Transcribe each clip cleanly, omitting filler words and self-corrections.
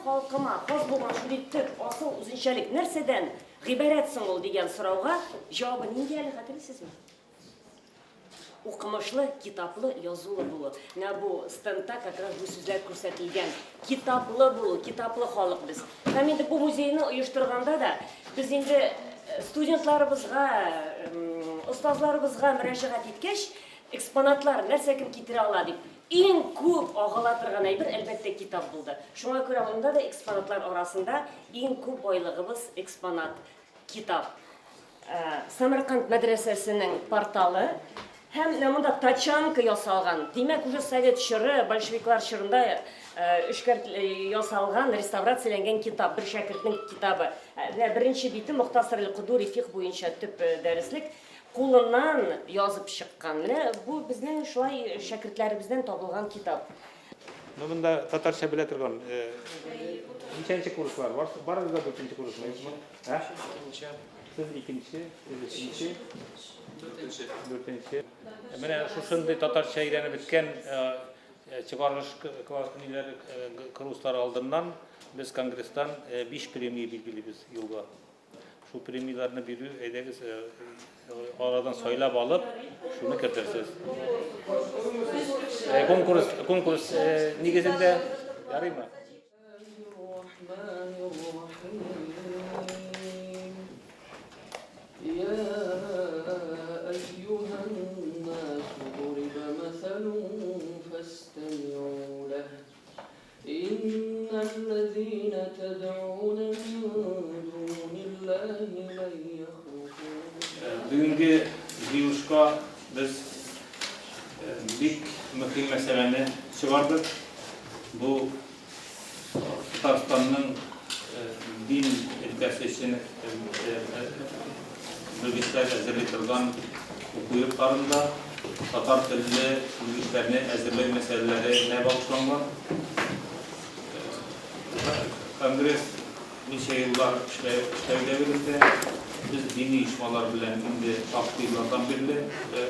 халкыма хас булган шундый төп, асыл үзенчәлек нәрсәдән гыйбарәт соң ул дигән сорауга җавабы нинди әле, хәтерлисезме? Укымышлы, китаплы, язулы булу. Менә бу стендта как раз бу сүзләр күрсәтелгән. Китаплы булу, китаплы халык без. Һәм инде бу музейны оештырганда да без инде студентларыбызга, остазларыбызга мөрәҗәгать иткәч, экспонатлар нәрсә кем китерә ала дип, иң күп агыла торган әйбер, әлбәттә, китап булды. Шуңа күрә монда да экспонатлар арасында иң күп байлыгыбыз экспонат, китап. Самарканд мәдрәсәсенең порталы һәм менә монда тачанка ясалган. Димәк, уже совет чоры, большевиклар чорында эшкәрт ясалган, реставрацияләнгән китап, бер шәкертнең китабы. Менә беренче бите Мохтасар әл-Кудури фикх буенча төп дәреслек кулыннан язып чыккан. Менә бу безнең шулай шәкертләребездән табылган китап. Ну, монда татарча белә торган ничәнче курслар? Барыгыз да дүртенче курсмы? Ә? Икенче. Сез икенче, сез өченче. Дүртенче. Дүртенче. Менә шушындый татарча өйрәнеп беткән чыгарылыш класс ниләр курслар алдыннан без конгресстан 5 премия билгелибез елга. Шул премияләрне бирү, әйдәгез, арадан сайлап алып, шуны кертерсез. Конкурс, конкурс нигезендә ярыймы? Бүгенге җыелышка без бик мөһим мәсьәләне чыгардык. Бу Татарстанның дин өлкәсе өчен белгечләр әзерли торган уку йортларында татар телле белгечләрне әзерләү мәсьәләләренә багышланган. Конгресс ничә еллар эшләү дәверендә без дини оешмалар белән инде шактый еллардан бирле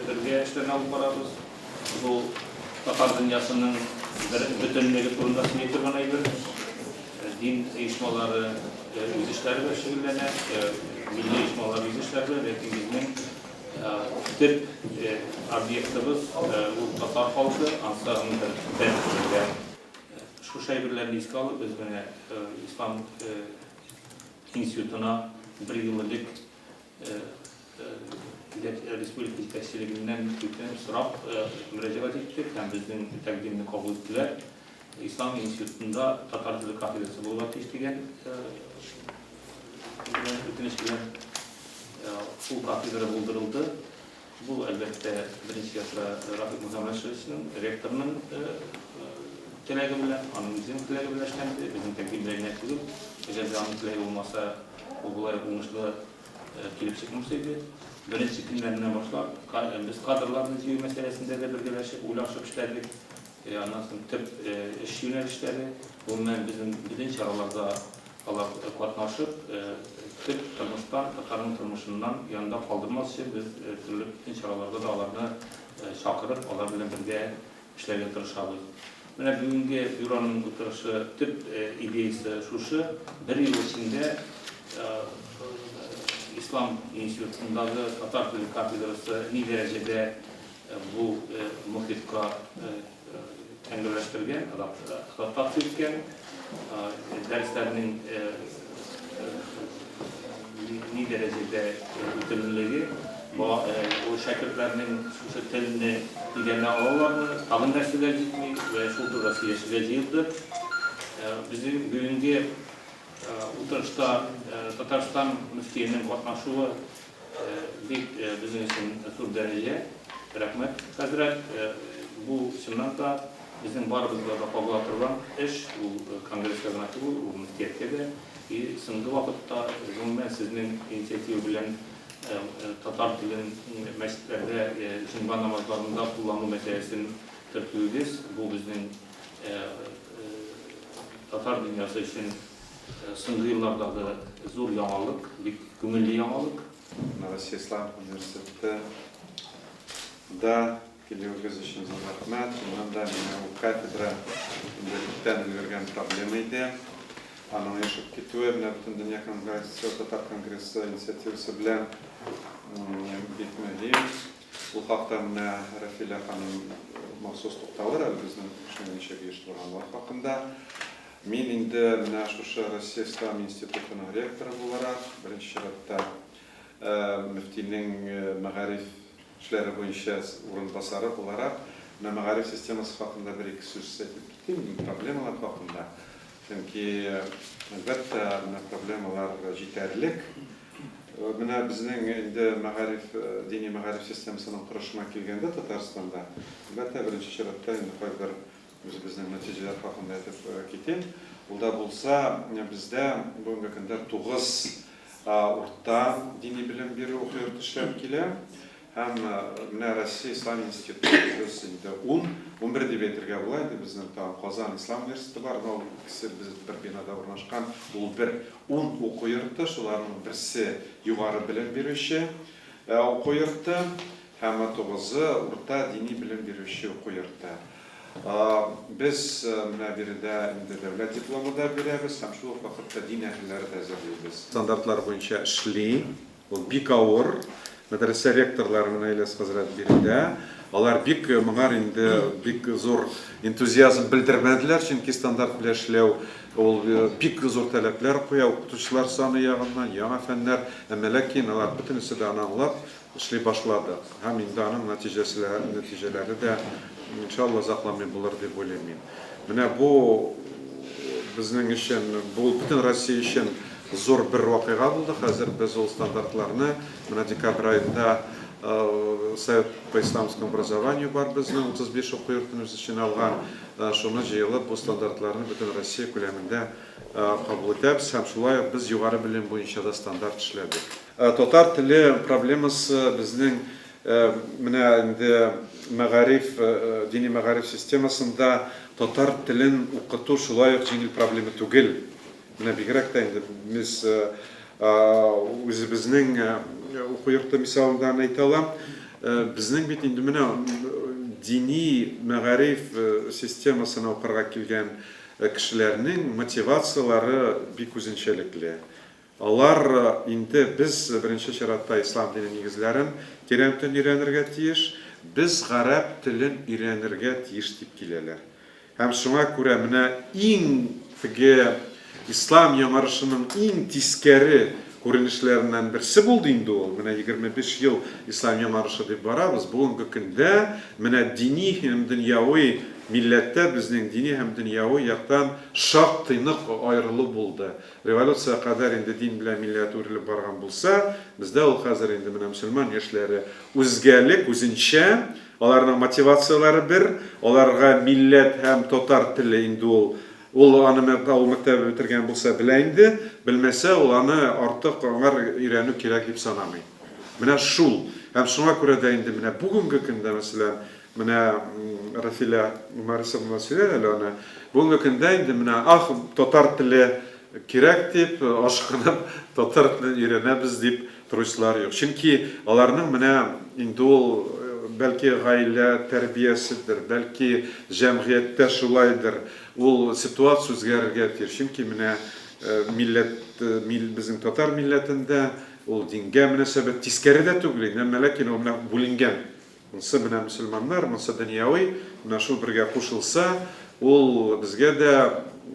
бергә эшләрне алып барабыз. Бу татар дөньясының бер бөтенлеге турында сөйли торган әйбер. Дин оешмалары үз эшләре белән шөгыльләнә, милли оешмалар үз эшләре белән, ләкин безнең төп объектыбыз ул татар халкы, ансы аның бер бер. Шушы әйберләрне искә алып, без менә Ислам институтына бер ел элек Республика җитәкчелегеннән үтенеп сорап мөрәҗәгать иттек һәм безнең тәкъдимне кабул иттеләр. Ислам институтында татар теле кафедрасы булырга тиеш дигән үтенеч белән ул кафедра булдырылды. Бу, әлбәттә, беренче чиратта Рафик Мөхәммәтшевичның, ректорның теләге белән, аның үзенең теләге белән эшләнде, безнең тәкъдим белән генә түгел. Әгәр дә аның теләге булмаса, ул болай уңышлы килеп чыкмас иде. Беренче көннәреннән башлап, без кадрларны җыю мәсьәләсендә дә бергәләшеп, уйлашып эшләдек. Аннан соң төп эш юнәлешләре, гомумән, безнең бөтен чараларда алар катнашып, төп тормыштан, татарның тормышыннан янда калдырмас өчен без төрле бөтен чараларда да аларны чакырып, алар белән бергә эшләргә тырышабыз. Менә бүгенге бюроның утырышы төп идеясе шушы, бер ел эчендә Ислам институтындагы татар теле кафедрасы ни дәрәҗәдә бу мохитка тәңгәлләштергән, адаптация иткән, дәресләрнең ни дәрәҗәдә үтемлелеге, ул шәкертләрнең шушы телне өйрәнә алалармы, тагын нәрсәләр җитми, вә шул турыда сөйләшергә җыелдык. Безнең бүгенге утырышта Татарстан мөфтиенең катнашуы бик безнең өчен зур дәрәҗә. Рәхмәт, хәзрәт. Бу чыннан та безнең барыбызга да кагыла торган эш, ул конгресска гына түгел, ул мөфтияткә дә. И соңгы вакытта, гомумән, сезнең инициатива белән татар телен мәчетләрдә җомга намазларында куллану мәсьәләсен кертүегез, бу безнең татар дөньясы өчен соңгы еллардагы зур яңалык, бик күңелле яңалык. Россия Ислам университеты да Килүегез өчен зур рәхмәт. Чыннан да, менә ул кафедра инде күптән өлгергән проблема иде. Аның оешып китүе менә Бөтендөнья конгрессы, татар конгрессы инициативасы белән бик мөһим. Ул хакта менә Рәфилә ханым махсус тукталыр әле безнең эшнең ничек оештырылганлыгы хакында. Мин инде менә шушы Россия ислам институтының ректоры буларак, беренче чиратта мөфтинең мәгариф эшләре буенча урынбасары буларак, менә мәгариф системасы хакында бер-ике сүз әйтеп китим, проблемалар хакында. Чөнки, әлбәттә, менә проблемалар җитәрлек. Менә безнең инде мәгариф, дини мәгариф системасының торышына килгәндә Татарстанда, әлбәттә, беренче чиратта инде кайбер үзебезнең нәтиҗәләр хакында әйтеп китим. Ул да булса, бездә бүгенге көндә 9 урта дини белем бирү уку йорты эшләп килә. Һәм менә Россия ислам институты без инде ун, 11 дип әйтергә була инде, безнең тагын Казан ислам университеты бар, но ул икесе без бер бинада урнашкан, ул бер ун уку йорты, шуларның берсе югары белем бирүче уку йорты һәм тугызы урта дини белем бирүче уку йорты. Без менә биредә инде дәүләт дипломы да бирәбез һәм шул ук вакытта дин әһелләре дә әзерлибез. Стандартлар буенча эшли. Ул бик авыр. Мәдрәсә ректорлары менә Ильяс хәзрәт биредә. Алар бик моңар инде бик зур энтузиазм белдермәделәр, чөнки стандарт белән эшләү ул бик зур таләпләр куя укытучылар саны ягыннан, яңа фәннәр. Әмма ләкин алар бөтенесе дә аны аңлап эшли башлады. Һәм инде аның нәтиҗәләре дә, иншалла, озакламый булыр дип уйлыйм мин. Менә бу безнең өчен, бу бөтен Россия өчен зур бер вакыйга булды. Хәзер без ул стандартларны менә декабрь аенда Совет по исламскому образованию бар безнең, 35 уку йортын үз эченә алган, шуны җыелып бу стандартларны бөтен Россия күләмендә кабул итәбез һәм шулай ук без югары белем буенча да стандарт эшләдек. Татар теле проблемасы безнең менә инде мәгариф, дини мәгариф системасында татар телен укыту шулай ук җиңел проблема түгел. Менә бигрәк тә инде без үзебезнең уку йорты мисалында аны әйтә алам. Безнең бит инде менә дини мәгариф системасына укырга килгән кешеләрнең мотивацияләре бик үзенчәлекле. Алар инде без беренче чиратта ислам дине нигезләрен тирәнтен өйрәнергә тиеш, без гарәп телен өйрәнергә тиеш дип киләләр. Һәм шуңа күрә менә иң теге ислам яңарышының иң тискәре күренешләреннән берсе булды инде ул. Менә 25 ел ислам яңарышы дип барабыз. Бүгенге көндә менә дини һәм дөньяви милләттә безнең дини һәм дөньяви яктан шактый нык аерылу булды. Революциягә кадәр инде дин белән милләт үрелеп барган булса, бездә ул хәзер инде менә мөселман яшьләре үзгәлек, үзенчә. Аларның мотивацияләре бер, аларга милләт һәм татар теле инде ул, ул аны авыл мәктәбе бетергән булса белә инде, белмәсә, ул аны артык аңар өйрәнү кирәк дип санамый. Менә шул. Һәм шуңа күрә дә инде менә бүгенге көндә, мәсәлән, менә Рафилә Марисовна сөйләр әле аны, бүгенге көндә инде менә ах, татар теле кирәк дип, ашкынып татар телен өйрәнәбез дип торучылар юк. Чөнки аларның менә инде ул, бәлки, гаилә тәрбияседер, бәлки, җәмгыятьтә шулайдыр, ул ситуация үзгәрергә тиеш. Чөнки менә милләт, безнең татар милләтендә ул дингә мөнәсәбәт тискәре дә түгел инде, әмма ләкин ул менә бүленгән. Монсы менә мөселманнар, монсы дөньяви, менә шул бергә кушылса, ул безгә дә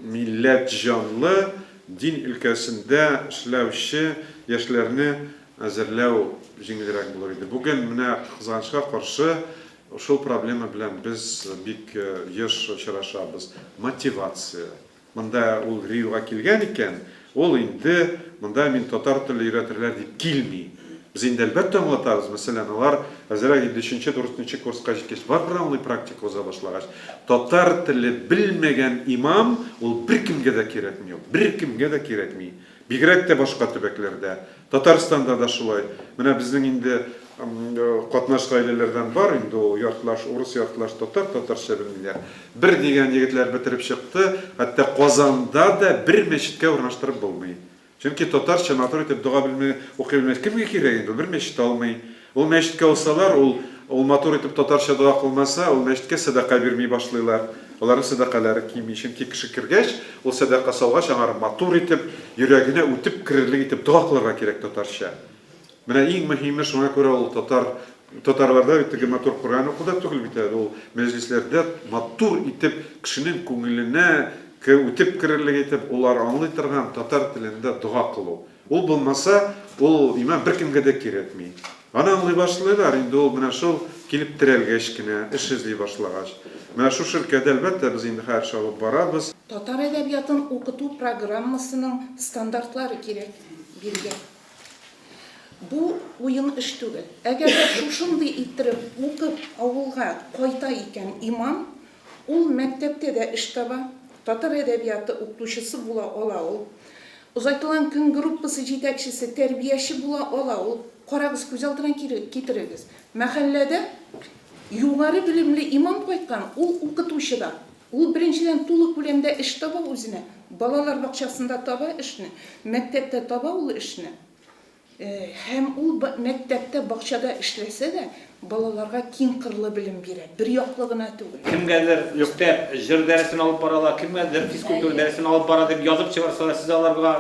милләт җанлы, дин өлкәсендә эшләүче яшьләрне әзерләү җиңелрәк булыр иде. Бүген менә, кызганычка каршы, шул проблема белән без бик еш очрашабыз. Мотивация. Монда ул Риога килгән икән, ул инде монда мин татар теле өйрәтерләр дип килми. Без инде әлбәттә аңлатабыз, мәсәлән, алар әзрәк инде өченче, дүртенче курска җиткәч, барыбер аңлый практика уза башлагач. Татар теле белмәгән имам ул беркемгә дә кирәкми ул, беркемгә дә кирәкми. Бигрәк тә башка төбәкләрдә. Татарстанда да шулай. Менә безнең инде катнаш гаиләләрдән бар инде ул, яртылаш урыс, яртылаш татар, татарча белмиләр. Бер дигән егетләр бетереп чыкты, хәтта Казанда да бер мәчеткә урнаштырып булмый. Чөнки татарча матур итеп дога белми, укый белмәс, кемгә кирәк инде ул, бер мәчет алмый. Ул мәчеткә алсалар, ул ул матур итеп татарча дога кылмаса, ул мәчеткә сәдака бирми башлыйлар. Аларның сәдакалары кими, чөнки кеше кергәч, ул сәдака салгач, аңар матур итеп, йөрәгенә үтеп керерлек итеп дога кылырга кирәк татарча. Менә иң мөһиме шуңа күрә ул татар татарларда бит теге матур Коръән уку да түгел бит әле, ул мәҗлесләрдә матур итеп кешенең күңеленә үтеп керерлек итеп, улар аңлый торган татар телендә дога кылу. Ул булмаса, ул иман беркемгә дә кирәкми. Аны аңлый башлыйлар, инде ул менә шул килеп терәлгәч кенә, эш эзли башлагач. Менә шушы өлкәдә, әлбәттә, без инде хәзер чабып барабыз. Татар әдәбиятын укыту программасының стандартлары кирәк биргә. Бу уен эш түгел. Әгәр дә шушындый иттереп укып авылга кайта икән имам, Ул мәктәптә дә эш таба, татар әдәбияты укытучысы була ала ул. Озайтылган көн группасы җитәкчесе, тәрбияче була ала ул. Карагыз, күз алдына китерегез, мәхәлләдә югары белемле имам кайткан, ул укытучы да. Ул, беренчедән, тулы күләмдә эш таба үзенә, балалар бакчасында таба эшне, мәктәптә таба ул эшне. Һәм ул мәктәптә, бакчада эшләсә дә, балаларга киң кырлы белем бирә, бер яклы гына түгел. Кемгәдер өстәп җыр дәресен алып бара ала, кемгәдер физкультура дәресен алып бара дип язып чыгарсалар, сез аларга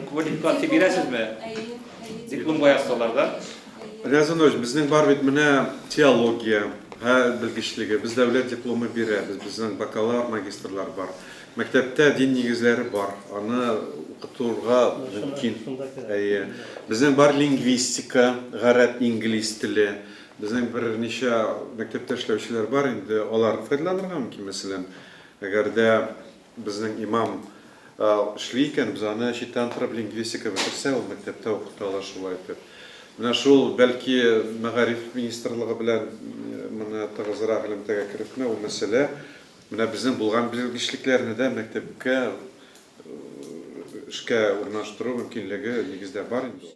квалификация бирәсезме? Дипломга язсалар да? Рязанович, безнең бар бит менә теология белгечлеге, без дәүләт дипломы бирәбез, безнең бакалавр, магистрлар бар. Мәктәптә дин нигезләре бар, аны укытырга мөмкин. Әйе. Безнең бар лингвистика, гарәп, инглиз теле. Безнең берничә мәктәптә эшләүчеләр бар инде, алар файдаланырга мөмкин, мәсәлән. Әгәр дә безнең имам эшли икән, без аны читтән торып лингвистика бетерсә, ул мәктәптә укыта ала шулай итеп. Менә шул, бәлки, мәгариф министрлыгы белән моны тыгызрак элемтәгә керепме, ул мәсьәлә Менә безнең булган белгечлекләрне дә мәктәпкә эшкә урнаштыру мөмкинлеге нигездә бар инде.